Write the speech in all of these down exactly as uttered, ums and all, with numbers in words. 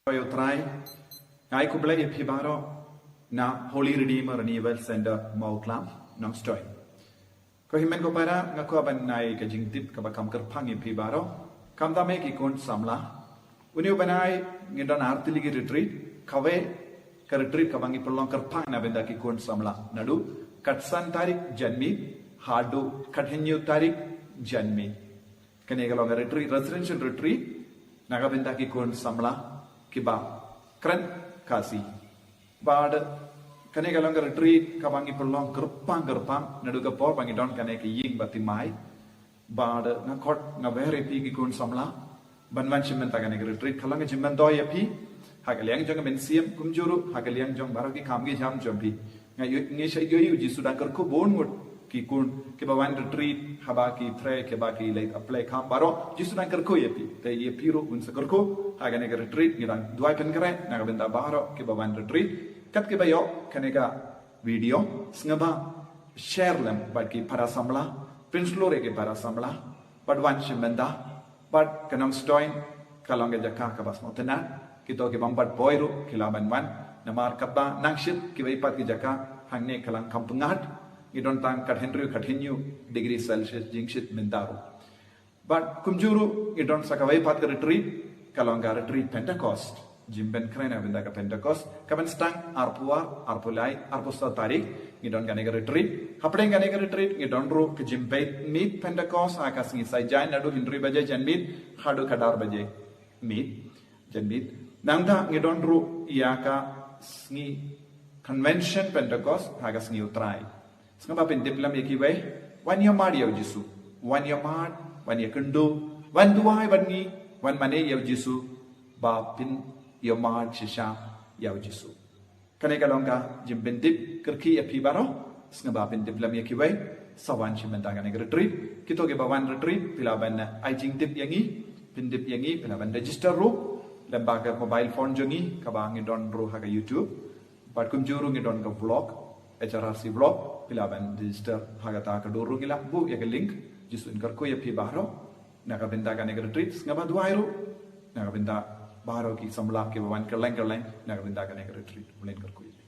Ïa u Trai, nga ai khublei ïa phi baroh na Holy Redeemer Renewal Center Mawklam, Nongstoiñ. Ko hynmen ko para, nga kwah ban ai ka jingtip kaba kham kyrpang ïa phi baroh. Khamtam ïa ki khun samla. Une u bnai ngi don ar tylli ki retreat, kawei ka retreat kaba ngi pynlong kyrpang na bynta ki khun samla. Naduh khatsan tarik janmiet haduh khathynñiew tarik janmiet. Kane ka long ka retreat, residential retreat, na ka bynta ki khun samla kiba kren Khasi. Bad kane ka long ka retreat kaba ngi pynlong kyrpang kyrpang, naduh ka por ba ngi don kane ka ïing ba thymmai. Bad nga khot, nga wer ïa phi ki khun samla ban wan shim bynta kane ka retreat, ka long ka jingmyntoi ïa phi ha ka liang jong ka mynsiem, kumjuh ruh ha ka liang jong baroh ki kam ki jam jong phi. Nga ïoh, ngi sa ïohi U Jisu dang kyrkhu bun ngut ki khun kiba wan retreat, haba ki trei, kiba ki leit apply kam baroh, U Jisu dang kyrkhu ïa phi. Te ïa phi ruh un sa kyrkhu ha kane ka retreat. Ngi dang duwai pynkhreh na ka bynta baroh kiba wan retreat. Kat kiba ïoh kane ka video, sngewbha share lem bad ki para samla, pynshlur ïa ki para samla bad wan shim bynta. Bad ka Nongstoiñ ka long ka jaka kaba sngewtynnat. Kito ki bym pat poi ruh ki lah ban wan. Namar kaba nangshit kiwei pat ki jaka hangne ka long kham pyngngad. Ngi don tang khathynriew, khathynñiew degree Celsius jingshit mynta ruh. Bad kumjuh ruh ngi don sa kawei pat ka retreat, ka long ka retreat Pentecost. Jingpynkhreh na bynta ka Pentecost, kaban sdang arphew ar, arphew lai, arphew saw tarik, ngi don kane ka retreat. Hapdeng kane ka retreat ngi don ruh ka jingpeit miet Pentecost ha ka sngi Saitjaiñ, naduh hynriew baje janmiet haduh khatar baje miet, janmiet. Nangta ngi don ruh ïa ka sngi convention Pentecost ha ka sngi U Trai. Sngewbha pyntip lem ïa kiwei, wan ïa mad ïa U Jisu. Wan ïa mad, wan ïa kynduh, wan duwai bad ngi, wan mane ïa U Jisu ba phin ïa mad shisha ïa U Jisu. Kane ka long ka jingpyntip kyrkieh ïa phi baroh. Sngewbha pyntip lem ïa kiwei, sa wan shim bynta kane ka retreat. Kito kiba wan retreat, phi lah ban ai jingtip ïa ngi, pyntip ïa ngi, phi lah ban register ruh lem bad ka mobile phone jong ngi, kaba ngi don ruh ha ka YouTube. Bad kumjuh ruh ngi don ka vlog, H R R C vlog, phi lah ban register ha kata ka dur ruh, ngi lah buh ïa ka link. Jisu un kyrkhu ïa phi baroh na ka bynta kane ka retreat. Sngewbha duwai ruh na ka bynta baroh ki samla kiba wan kylleng kylleng na ka bynta kane ka retreat. Mlien kyrkhu ïa phi.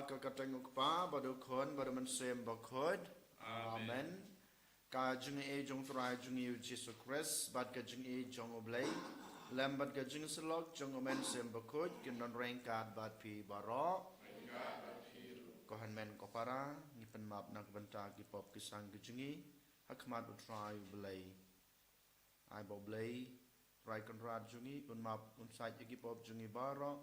Ka kyrteng u Kpa, bad u Khun, bad u Mynsiem Bakhuid. Amen. Amen. Ka jingïeit jong u Trai jong ngi u Jisu Khrist, bad ka jingïeit jong u Blei, lem bad ka jingsyllok jong u Mynsiem Bakhuid, kin don ryngkat bad phi baroh. Ko hynmen ko para, ngi pynmap na ka bynta ki pop ki sang ki jong ngi, ha khmat u Trai u Blei. Ai ba u Blei, Trai Kynrad jong ngi, un map, un shait ïa ki pop jong ngi baroh.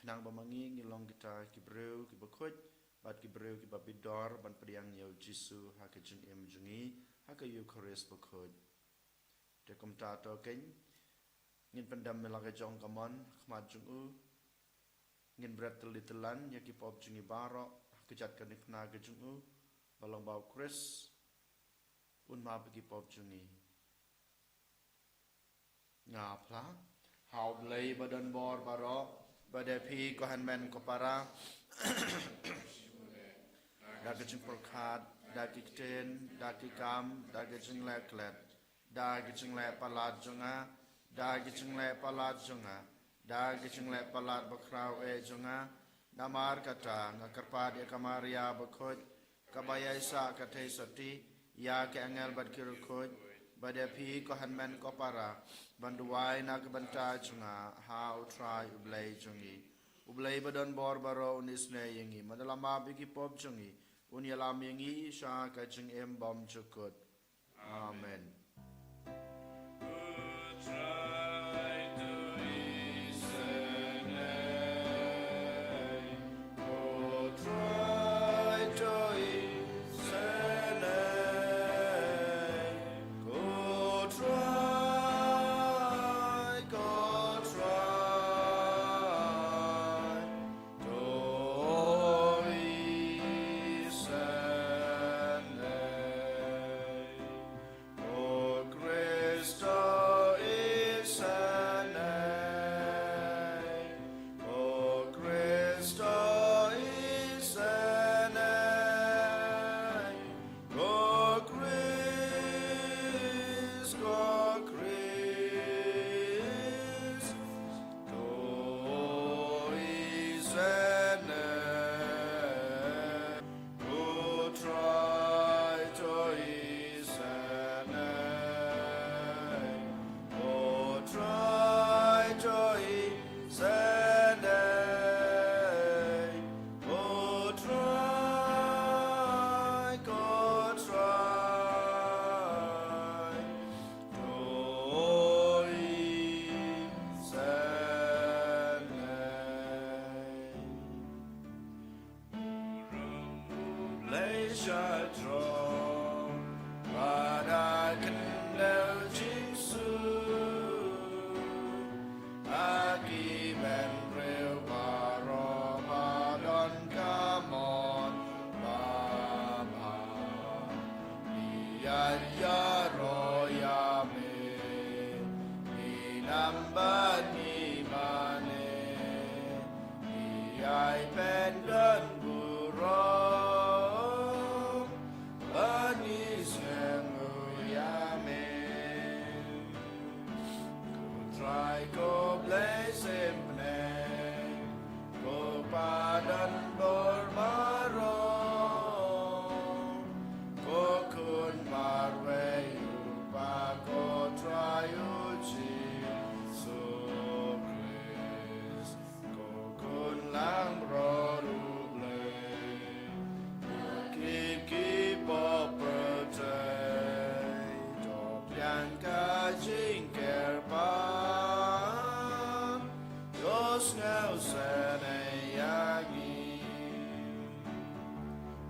Khnang ba ma ngi ngi long kita ki briew kiba khuid, bad ki briew kiba bit dor, ban pdiang ïa u Jisu ha ka jingim jong ngi, ha ka Eukharist bakhuid. Te kumta to kein, ngin pyndem ïa la ka jong ka mon ha khmat jong u, ngin bret tylli tyllan ïa ki pop jong ngi baroh, ha ka jaka nikna ka jong u, ba long ba u Khrist un map ïa ki pop jong ngi. Nga phla. Ha u Blei ba don bor baroh, bad ïa phi ko hynmen ko para, da ka jingpyrkhat, da ki ktien, da ki kam, da ka jingleh klet, da ka jingleh palat jong nga, da ka jingleh palat jong nga, da ka jingleh palat bakhraw eh jong nga, namar kata nga kyrpad ïa ka Maria bakhuid, kaba ïaishah ka theisotti, ïa ki angel bad ki riewkhuid, bad ïa phi ko hynmen ko para, ban duwai na ka bynta jong nga, ha u Trai u Blei jong ngi. U Blei ba don bor baroh un isynei ïa ngi, bad un ïalam ïa ki pop jong ngi, un ïalam ïa ngi sha ka jingim bymjukut. Amen. O Khrist, o isynei. O Khrist, o isynei. O Khrist, o Khrist, o isynei. O Trai, o isynei. O Trai, o isynei. O Trai, o Trai, o isynei. Burom u Blei sha jrong, bad ha khyndew jingsuk, ha ki bynriew baroh ba don ka mon babha. Ngi ïaid ïaroh ïa me, ngi nam bad ngi mane, ngi ïai pyndonkam burom, bad ngi sngewthuh ïa me. Ko Trai ko Blei symbai, ko Pa don bor baroh, ko Khun marwei u Kpa, ko Trai u Jisu Khrist, ko Khun langbrot u Blei. Ki, ki pop pyrthei, to pdiang ka jingkyrpad, to sngewsynei ïa ngi.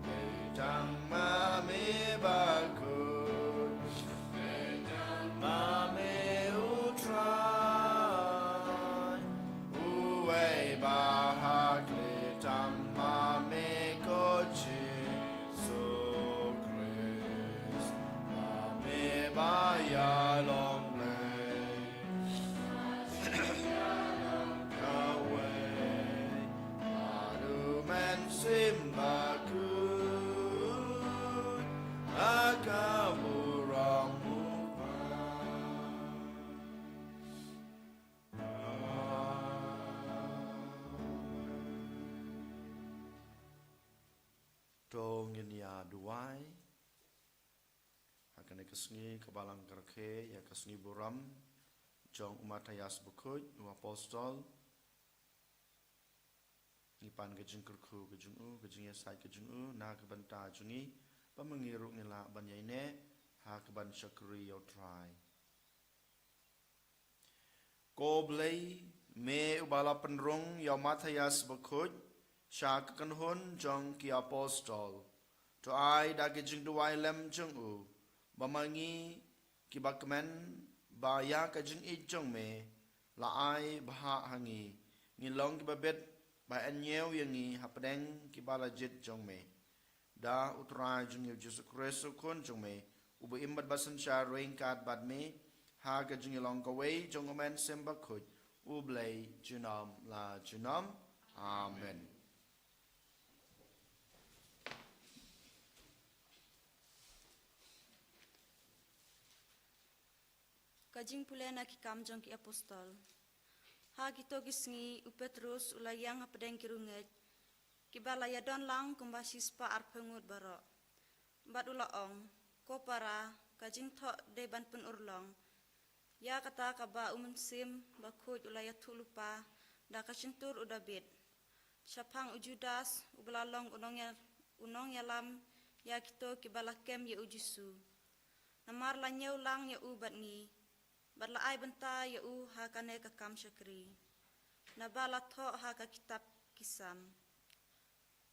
Pyrthat ma me bakhuid, pyrthat ma me u Trai, uwei ba haklieh, pyrthat ma me ko Jisu Khrist, ma me ba ïalong Blei. Kawei, bad u Mynsiem Bakhuid, ha ka burom u Kpa. Ka sngi kaba la rakhe ïa ka sngi burom jong u Matthias Bakhuid, u apostol. Ngi pan ka jingkyrkhu ka jong u, ka jingïasaid ka jong u, na ka bynta jong ngi, ba ma ngi ruh ngin lah ban ïaineh ha ka ban shakri ïa u Trai. Ko Blei, me uba la pynrung ïa u Matthias Bakhuid sha ka kynhun jong ki apostol, to ai da ka jingduwai lem jong u, ba ma ngi kiba kmen ba ïa ka jingïeit jong me la ai bha ha ngi, ngin long kiba bit ba ïaineh ïa ngi hapdeng kiba la jied jong me. Da u Trai jong ngi u Jisu Khrist u Khun jong me, uba im bad ba synshar ryngkat bad me ha ka jingïalong kawei jong u Mynsiem Bakhuid, U Blei junom la junom. Amen. Ka jingpule na ki Kam jong ki Apostol. Ha kito ki sngi u Petrus u la ïeng hapdeng ki riewngeit kiba la ïadon lang kumba shispah arphew ngut baroh. Bad u la ong, ko para, ka jingthoh dei ban pynurlong. Ïa kata kaba u Mynsiem Bakhuid u la ïathuh lypa da ka shyntur u Dabid shaphang u Judas, uba la long u nongïa-, u nongïalam ïa kito kiba la kem ïa u Jisu. Namar la ñiew lang ïa u bad ngi, bad la ai bynta ïa u ha kane ka kam shakri. Naba la thoh ha ka kitab ki Salm.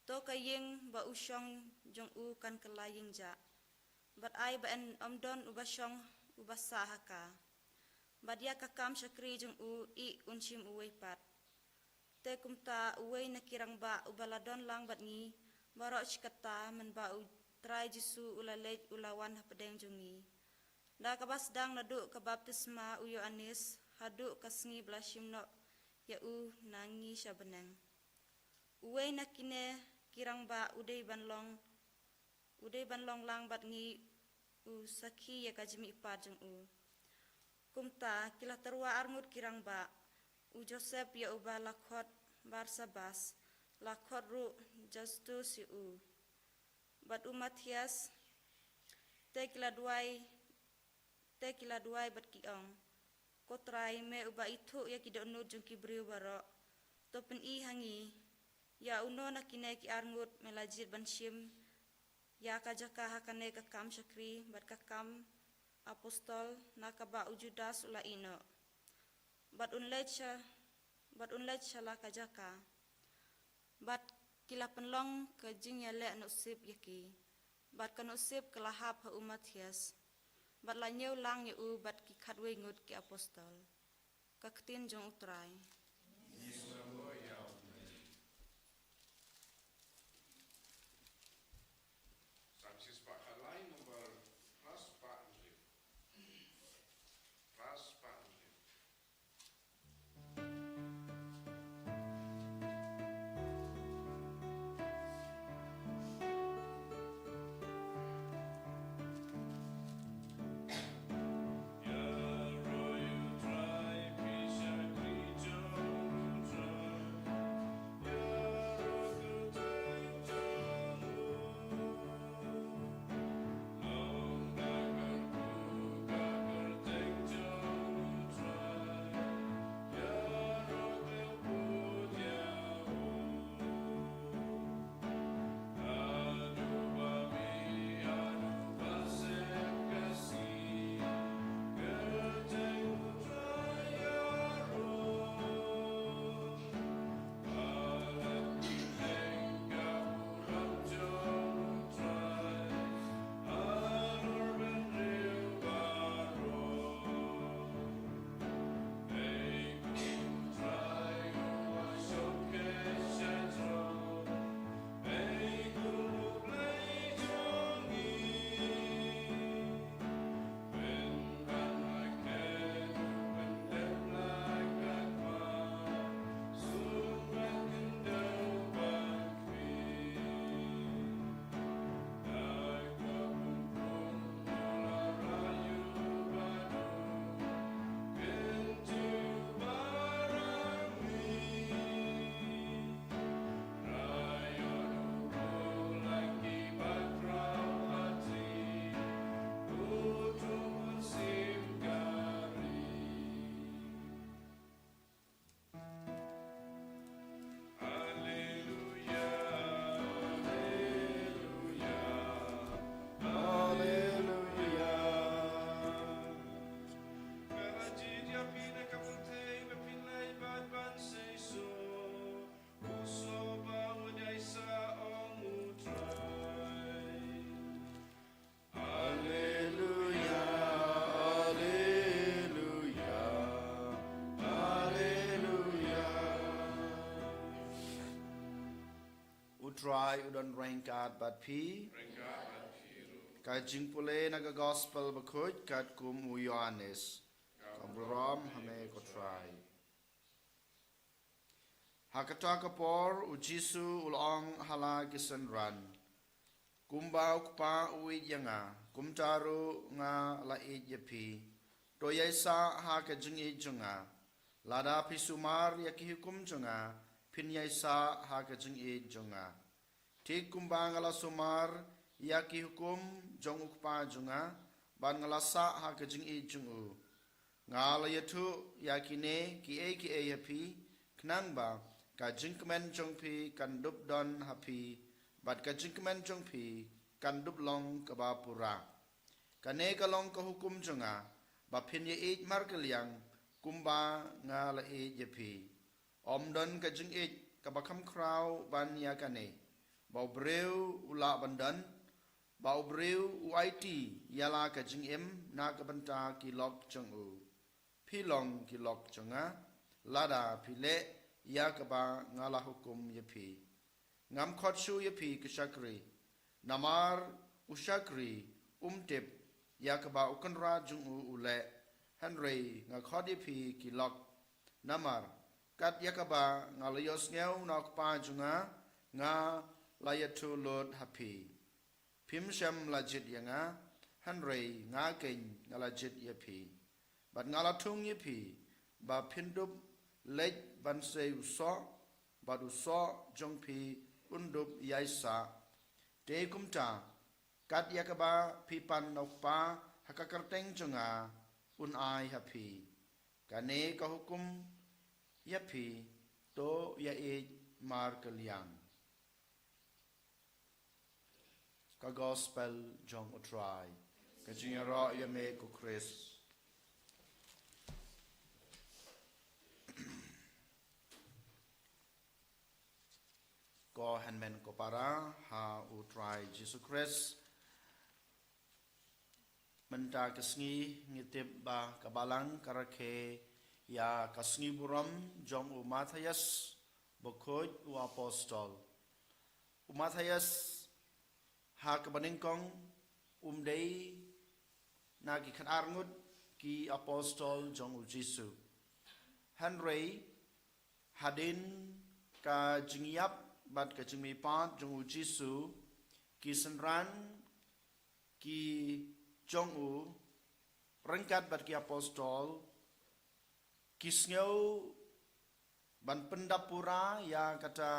To ka ïing ba u shong jong u kan kylla ïing jah. Bad ai ba yn ym don uba shong uba sah ha ka. Bad ïa ka kam shakri jong u ïeh un shim uwei pat. Te kumta uwei na ki rangbah uba la don lang bad ngi baroh shi katta mynba u Trai Jisu u la leit u la wan hapdeng jong ngi. Da kaba sdang naduh ka baptisma u Ïoannis haduh ka sngi ba la shim noh ïa u na ngi sha bneng. Uwei na kine ki rangbah u dei ban long, u dei ban long lang bad ngi u sakhi ïa ka jingmihpat jong u. Kumta ki la tyrwa arngut ki rangbah, u Joseph ïa uba la khot Barsabas, la khot ruh Justus ïa u, bad u Matthias. Te ki la duwai, te ki la duwai bad ki ong, ko Trai, me uba ithuh ïa ki dohnud jong ki briew baroh, to pyni ha ngi, ïa uno na kine ki arngut me la jied ban shim ïa ka jaka ha kane ka kam shakri bad ka kam apostol, na kaba u Judas u la ïeh noh. Bad un leit sha, bad un leit sha la ka jaka. Bad ki la pynlong ka jingïaleh nusip ïa ki. Bad ka nusip ka la hap ha u Matthias. Bad la ñiew lang ïa u bad ki khatwei ngut ki apostol. Ka ktien jong u Trai. Trai u don ryngkat bad phi. Ka jingpule na ka gospel bakhuid katkum u Ïoannis. Ka burom ha me ko Trai. Ha kata ka por u Jisu u la ong ha la ki synran, kumba u Kpa u ïeit ïa nga, kumta ruh nga la ïeit ïa phi. To ïai sah ha ka jingïeit jong nga. Lada phi sumar ïa ki hukum jong nga, phin ïai sah ha ka jingïeit jong nga. Thik kumba nga la sumar ïa ki hukum jong u Kpa jong nga, bad nga la sah ha ka jingïeit jong u. Nga la ïathuh ïa kine kiei kiei ha phi, khnang ba ka jingkmen jong phi kan dup don ha phi, bad ka jingkmen jong phi kan dup long kaba pura. Kane ka long ka hukum jong nga, ba phin ïaieit markylliang kumba nga la ïeit ïa phi. Ym don ka jingïeit kaba kham khraw ban ïa kane, ba u briew u lah ban don, ba u briew u aiti ïa la ka jingim na ka bynta ki lok jong u. Phi long ki lok jong nga, lada phi leh ïa kaba nga la hukum ïa phi. Ngam khot shuh ïa phi ki shakri, namar u shakri um tip ïa kaba u kynrad jong u u leh, hynrei nga khot ïa phi ki lok. Namar kat ïa kaba nga la ïohsngew na u Kpa jong nga, nga la ïathuh lut ha phi. Phim shym la jied ïa nga, hynrei nga keiñ nga la jied ïa phi. Bad nga la thung ïa phi, ba phin dup leit ban sei u soh, bad u soh jong phi un dup ïai sah. Te kumta, kat ïa kaba phi pan na u Kpa ha ka kyrteng jong nga, un ai ha phi. Kane ka hukum ïa phi, to ïaieit markylliang. Ka gospel jong u Trai. Ka jingïaroh ïa me ko Khrist. Ko hynmen ko para ha u Trai Jisu Khrist. Mynta ka sngi ngi tip ba ka Balang ka rakhe ïa ka sngi burom jong u Mathaios bakhuid u apostol. U Mathaios ha kaba nyngkong um dei na ki khatar ngut ki apostol jong u Jisu. Hynrei hadien ka jingïap bad ka jingmihpat jong u Jisu, ki synran ki jong u ryngkat bad ki apostol ki sngew ban pyndap pura ïa kata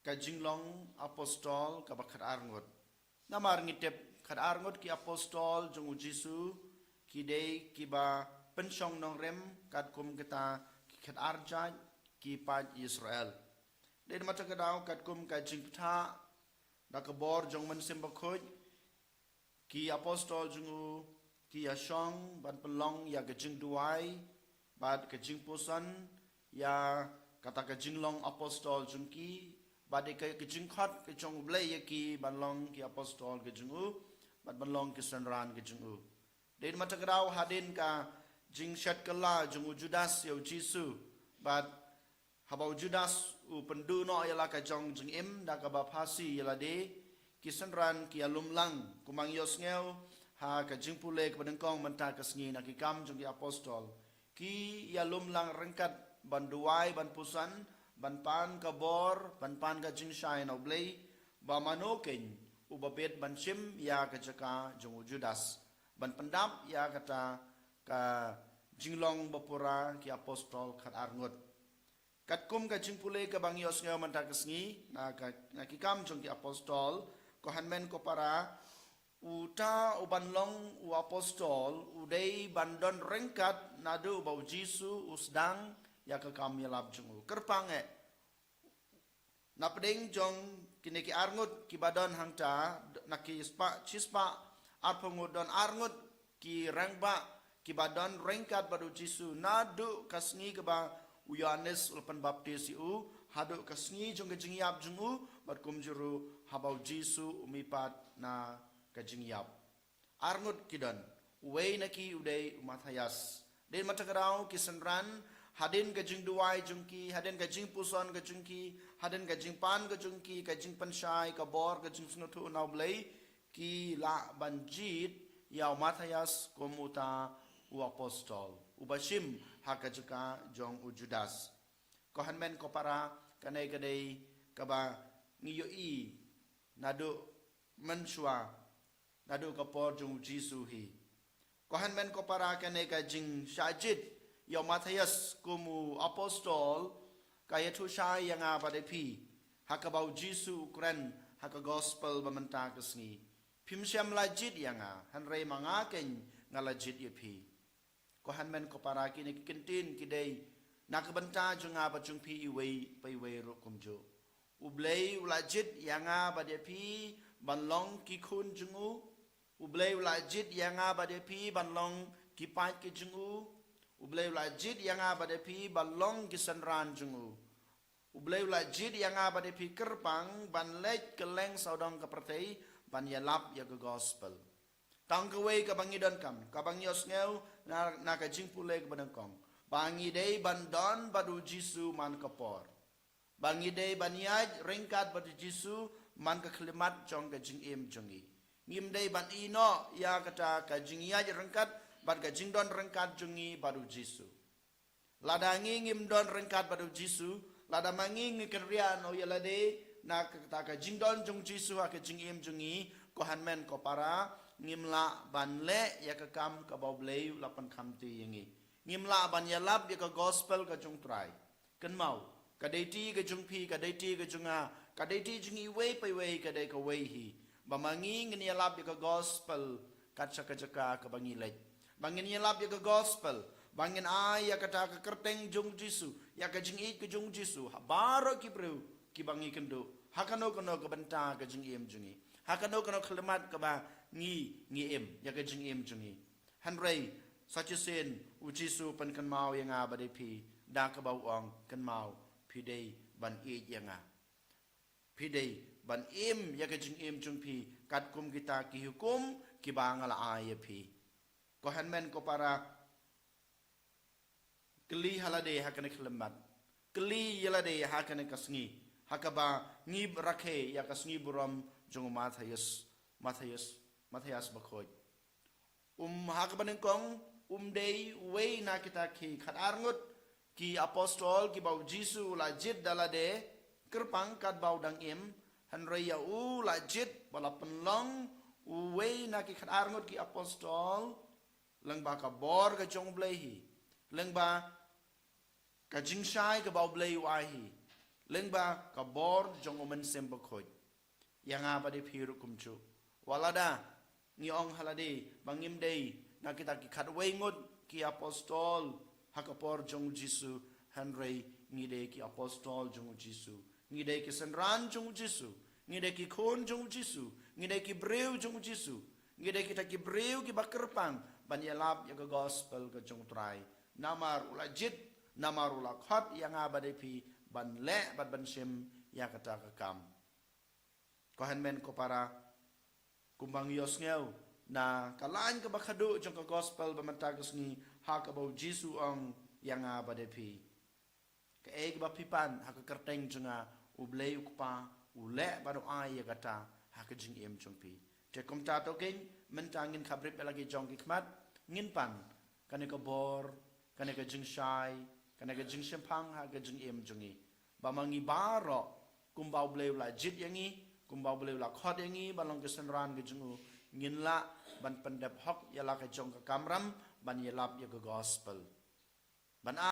ka jinglong apostol kaba khatar ngut. Namar ngi tip khatar ngut ki apostol jong u Jisu ki dei kiba pynshong nongrim katkum kata ki khatar jait ki paid Israel. Dei namar kata ka daw katkum ka jingpyntha da ka bor jong u Mynsiem Bakhuid, ki apostol jong u ki ïa shong ban pynlong ïa ka jingduwai bad ka jingpuson ïa kata ka jinglong apostol jong ki, bad ïa ka, ka jingkhot ka jong u Blei ïa ki ban long ki apostol ka jong u, bad ban long ki synran ka jong u. Dei namar kata ka daw hadien ka jingshet kylla jong u Judas ïa u Jisu, bad haba u Judas u pynduh noh ïa la ka jong jingim da kaba phasi ïa lade, ki synran ki ïalum lang, kumba ngi ïohsngew ha ka jingpule kaba nyngkong mynta ka sngi na ki Kam jong ki Apostol. Ki ïalum lang ryngkat ban duwai, ban puson, ban pan ka bor, ban pan ka jingshai na u Blei, ba mano keiñ uba bit ban shim ïa ka jaka jong u Judas, ban pyndap ïa kata ka jinglong bapura ki apostol khatar ngut. Katkum ka jingpule kaba ngi ïohsngew mynta ka sngi, na ka, na ki Kam jong ki Apostol, ko hynmen ko para, uta u ban long u apostol u dei ban don ryngkat naduh ba u Jisu u sdang ïa ka kam ïalap jong u. Kyrpang eh, na pdeng jong kine ki arngut kiba don hangta, na ki spah, shispah arphew ngut, don arngut ki rangbah kiba don ryngkat bad u Jisu naduh ka sngi kaba u Ïoannis u la pynbaptis ïa u, haduh ka sngi jong ka jingïap jong u, bad kumjuh ruh haba u Jisu u mihpat na ka jingïap. Arngut ki don, uwei na ki u dei u Mathaias. Dei mynta ka daw ki synran Hadien ka jingduwai jong ki, hadien ka jingpuson ka jong ki, hadien ka jingpan ka jong ki, ka jingpynshai, ka bor, ka jingsngewthuh na U Blei, ki lah ban jied ïa u Matthias kum uta u apostol uba shim ha ka jaka jong u Judas. Ko hynmen ko para, kane ka dei kaba ngi ïohi naduh mynshuwa, naduh ka por jong u Jisu hi. Ko hynmen ko para, kane ka jingshah jied ïa u Matthias kum u apostol ka ïathuh shai ïa nga bad ïa phi ha kaba u Jisu u kren ha ka gospel ba mynta ka sngi: Phim shym la jied ïa nga, hynrei ma nga keiñ nga la jied ïa phi. Ko hynmen ko para, kine ki kyntien ki dei na ka bynta jong nga bad jong phi iwei pa iwei ruh kumjuh. U Blei u la jied ïa nga bad ïa phi ban long ki khun jong u. U Blei u la jied ïa nga bad ïa phi ban long ki paid ki jong u. U Blei u la jied ïa nga bad ïa phi ban long ki synran jong u. U Blei u la jied ïa nga bad ïa phi kyrpang ban leit kylleng sawdong ka pyrthei ban ïalap ïa ka gospel. Tang kawei kaba ngi donkam, kaba ngi ïohsngew na, na ka jingpule kaba nyngkong, ba ngi dei ban don bad u Jisu man ka por. Ba ngi dei ban ïaid ryngkat bad u Jisu man ka khyllipmat jong ka jingim jong ngi. Ngim dei ban ïehnoh ïa kata ka jingïaid ryngkat bad ka jingdon ryngkat jong ngi bad u Jisu. Lada ngi ngim don ryngkat bad u Jisu, lada ma ngi ngi kynriah noh ïa lade na kata ka jingdon jong u Jisu ha ka jingim jong ngi, ko hynmen ko para, ngim lah ban leh ïa ka kam kaba U Blei u la pynkham te ïa ngi. Ngim lah ban ïalap ïa ka gospel ka jong u Trai. Kynmaw, ka dei te ka jong phi, ka dei te ka jong nga, ka dei te jong iwei pa iwei, ka dei kawei hi, ba ma ngi ngin ïalap ïa ka gospel kat sha ka jaka kaba ngi leit. Ba ngin ïalap ïa ka gospel, ba ngin ai ïa kata ka kyrteng jong u Jisu, ïa ka jingïeit ka jong u Jisu ha baroh ki briew kiba ngi kynduh, ha kano kano ka bynta ka jingim jong ngi, ha kano kano ka khyllipmat kaba ngi, ngi im ïa ka jingim jong ngi. Hynrei sa shisien u Jisu u pynkynmaw ïa nga bad ïa phi da kaba u ong: Kynmaw, phi dei ban ïeit ïa nga. Phi dei ban im ïa ka jingim jong phi katkum kita ki hukum kiba nga la ai ïa phi. Ko hynmen ko para, kylli ha lade ha kane ka khyllipmat. Kylli ïa lade ha kane ka sngi, ha kaba ngi rakhe ïa ka sngi burom jong u Matthias, Matthias, Matthias Bakhuid. Um, ha kaba nyngkong, um dei uwei na kita ki khatar ngut ki apostol kiba u Jisu u la jied da lade kyrpang katba u dang im, hynrei ïa u la jied ba la pynlong uwei na ki khatar ngut ki apostol lyngba ka bor ka jong U Blei hi, lyngba ka jingshai kaba U Blei u ai hi, lyngba ka bor jong u Mynsiem Bakhuid. Ïa nga bad ïa phi ruh kumjuh. Wat lada ngi ong ha lade ba ngim dei na kita ki khatwei ngut ki apostol ha ka por jong u Jisu, hynrei ngi dei ki apostol jong u Jisu. Ngi dei ki synran jong u Jisu. Ngi dei ki khun jong u Jisu. Ngi dei ki briew jong u Jisu. Ngi dei kita ki briew kiba kyrpang ban ïalap ïa ka gospel ka jong u Trai. Namar u la jied, namar u la khot ïa nga bad ïa phi ban leh bad ban shim ïa kata ka kam. Ko hynmen ko para, kumba ngi ïohsngew na ka lain kaba khadduh jong ka gospel ba mynta ka sngi, ha kaba u Jisu u ong ïa nga bad ïa phi: Kaei kaba phi pan ha ka kyrteng jong nga, U Blei u Kpa u leh bad u ai ïa kata ha ka jingim jong phi. Te kumta to keiñ, mynta ngin khapbrip ïa la ki jong ki khmat, ngin pan kane ka bor, kane ka jingshai, kane ka jingshemphang ha ka jingim jong ngi, ba ma ngi baroh, kumba U Blei u la jied ïa ngi, kumba U Blei u la khot ïa ngi ban long ki synran ka jong u, ngin lah ban pyndep hok ïa la ka jong ka kamram ban ïalap ïa ka gospel. Ban